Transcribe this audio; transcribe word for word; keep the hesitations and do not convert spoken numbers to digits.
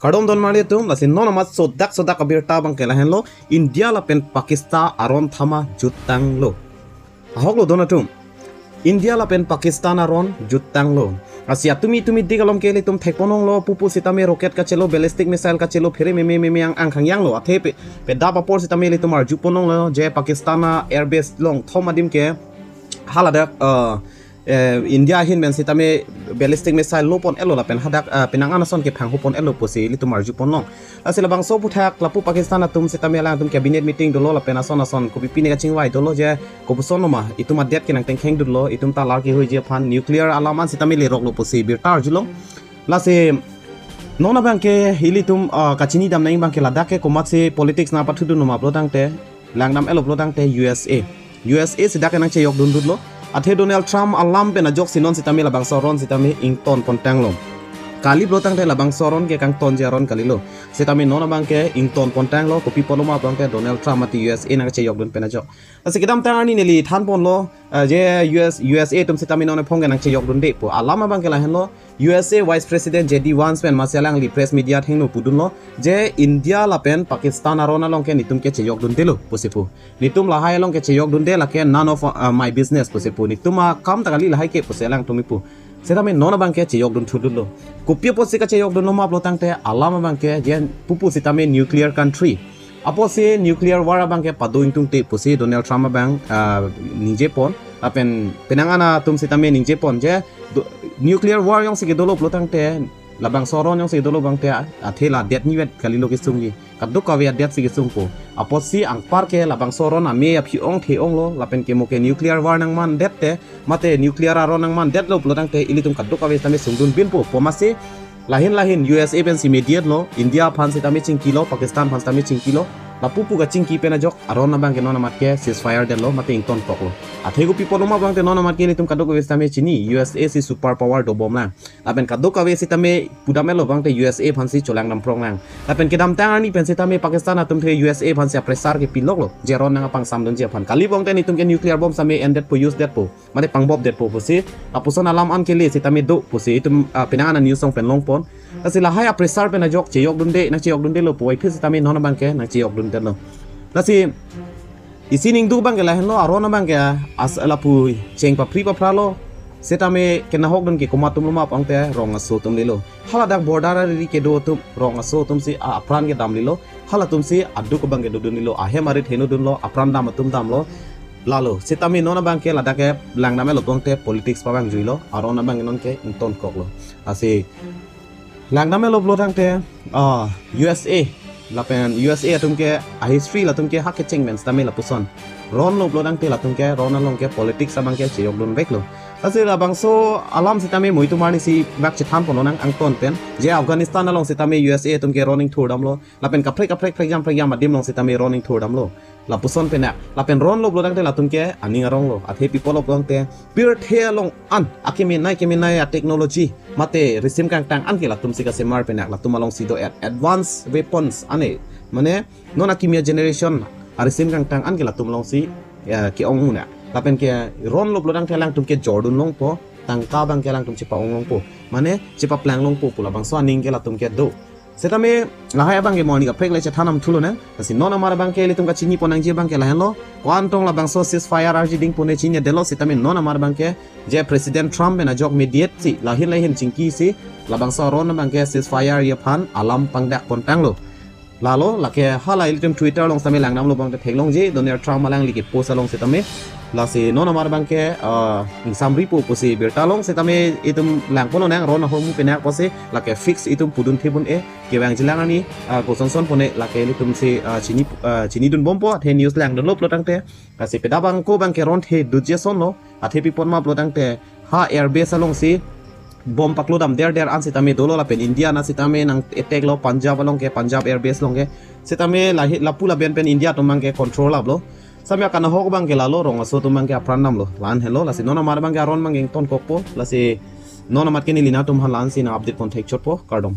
Kardom don marli atum, lasi non amat sodak sodak abirta abangke lahenlo, India lapen Pakistan aron thama juttanglo. Ahok lo don atum. India lapen Pakistan aron juttanglo. Lasi atumi tumi dik alom ke ilitum thekponlonglo, pupu sitame rocket kachelo, ballistic missile kachelo, phere meme meme ang ang khangyanglo. Athe pe, pedap apor sitame ilitum arjuponlonglo, je Pakistan a-airbase along thom adim ke haladak, eh, eh, India ahin pen sitame ballistic missile lopon-etlo lapen hadak, eh, penang an ason ke phanghu-pon-etlo pusi ilitum arjuponlong. Lasi labangso aphuthak lapu Pakistan atum sitame alangtum cabinet meeting dolo lapen ason ason kopi pine kachingvai dolo je kopuson loma itum adet ke nangtengkheng dolo, itum ta lar kehuiji aphan nuclear alam an sitame leroklo pusi birta arjulong. Lasi non abangke ilitum, ah, kachini dam nang abangke ladak ke komatsi politics nangpathudun loma pulo tangte langdam-etlo pulo tangte U S A. U S A si dak ke nangchejokdundunlo. Athe Donald Trump alam pen ajoksi non sitame labangso aron sitame ingtonpontanglo. Kali pulo tangte labangso aron ke kangtonji aron kalilo. Sitame non abangke ingtonpontanglo, kopi apot loma abangke Donald Trump mate U S A nangchejokdun pen ajok. Lasi kedamtang arni neli thanponlo, eh, je U S, U S A atum sitame non aphong ke nangchejokdunde pu. Alam abangke lahenlo, U S A Vice President J D Vance pen masi alangli press media athengno pudunlo je India lapen Pakistan aron along ke netum ke chejokdundelo pusi pu. Netum lahai along ke chejokdunde, lake none of, uh, my business pusi pu. Netum akam ta kali lahai ke pusi alangtum pu. Sitame non abangke chejokdunthudunlo. Kopi apotsi kachejokdunlo ma pulo tangte alam abangke je pupu sitame nuclear country. Apotsi nuclear war abangke pado ingtungte pusi Donald Trump abang, ah, ningjepon. Lapen penang an atum sitame ningjepon je do-, nuclear war jongsi kedolo pulo tangte, labangso aron jongsi kedolo abangte, athe la adet nivet kalilo kesungji. Kadokave adet si kesungpo. Apotsi anpar ke labangso aron ame aphi-ong the-onglo, lapen ke mo ke nuclear war nangmandet te, mate nuclear aron nangmandetlo pulo tangte ilitum kadokave sitame sungdun binpo. Pu amatsi lahin lahin U S A pensi mediate lo, India aphan sitame chingkilo, Pakistan aphan sitame chingkilo. Lapu pu kachingki pen ajok aron abangke non amat ke ceasefire detlo, mate ingtonkoklo. Athe kopi apot loma abangte non amat ke ilitum kadokave sitame chini, U S A si super power dobomlang. Lapen kadokave sitame pudam-etlo abangte U S A aphansi cholangdampronglang. Lapen kedamtang arni pen sitame Pakistan atum the U S A aphansi a-pressure kepiloklo. Je aron nangpangsamdunji aphan. Kali abangte netum ke nuclear bomb sitame endetpo, usedetpo, mate pangbobdetpo pusi. Lapuson alam an kele sitame do pusi itum, ah, penang an a-news along pen longpon. Lasi lahai a-pressure pen ajok chejokdunde, nangchejokdundelo pu, ai phi sitame non abangke nangchejokdundetlo. Lasi isi ningduk abangke lahenlo, aron abangke as lapu cheng papri paphralo. Sitame kenahokdun ke komat atumlo ma pulo tangte rong aso atum lelo. Haladak border ariri kedo atum rong aso atumsi a-, apran kedam lelo. Halatumsi aduk abangke dodun lelo. Ahem arit henodunlo, apran dam atum damlo. Lalo, sitame non abangke ladak ke langdam-etlo pulo tangte politics pabang juilo. Aron abangke non ke ingtonkoklo. Lasi langdam-etlo pulo tangte, ah, U S A, lapen U S A atum ke a-history latum ke hak kecheng pen sitame lapuson. Ronlo pulo tangte latum ke ron along ke politics abangke chejokdunveklo. Lasi labangso alam sitame mo itum arnisi bak chethanponlonang angton pen. Je Afghanistan along sitame U S A atum ke ron ingthurdamlo. Lapen kaprek kaprek prekjam prekjam adim along sitame ron ingthurdamlo. Lapuson pen ak. Lapen ronlo pulo tangte latum ke aning aronglo. Athe pi apotlo pulo tangte pirthe along an akemenei kemenei a-technology mate risim kangtang an ke latumsi kasemar pen ak, latum alongsi do-et, advanced weapons ane. Mane non akimi a-generation arisim kangtang an ke latum alongsi, eh, ke-ong un ak. Lapen ke ronlo pulo tangte alangtum ke jordun longpo, tangka abangke alangtum chepa-ong longpo. Mane chepaplang longpo pu labangso aning ke latum ke do. Sitame lahai abangke mo arni kaprek le chethan damthulonang. Lasi non amar abangke ilitum kachinipon nangji abangke lahenlo. Ko-an tong labangso ceasefire arjiding pune chinine detlo, sitame non amar abangke je President Trump pen ajok mediate si, lahin lahin chingkisi labangso aron abangke ceasefire ji aphan alam pangdakpontanglo. Lalo lake hala ilitum Twitter along sitame langdamlo abangke theklongji, Donald Trump alangli ke-post along sitame. Lasi non amar abangke, ah, ingsamripo pusi birta long, sitame itum langponlonang, ron ahormu pen ak pusi lake fix itum pudun thepun e, kevangjilang arni, ah, kosonson pune lake ilitumsi, ah, chini, ah, chinidunbompo, athe news langdunlo pulo tangte. Lasi pedap abangko abangke ron thedunji asonlo, athe pi apot ma pulo tangte ha airbase alongsi bomb paklodam derder an sitame dolo, lapen India na sitame nang-attack lo Punjab along ke, Punjab airbase along ke. Sitame lahi lapu laben pen India atum abangke control up lo. Sitame akanahok abangke lalo, rong aso atum abangke apran damlo. La-an helo, lasi non amar abangke aron abangke ingtonkokpo, lasi non amat ke neli nangtum aphan la-ansi nang-update pon thekchotpo, kardom.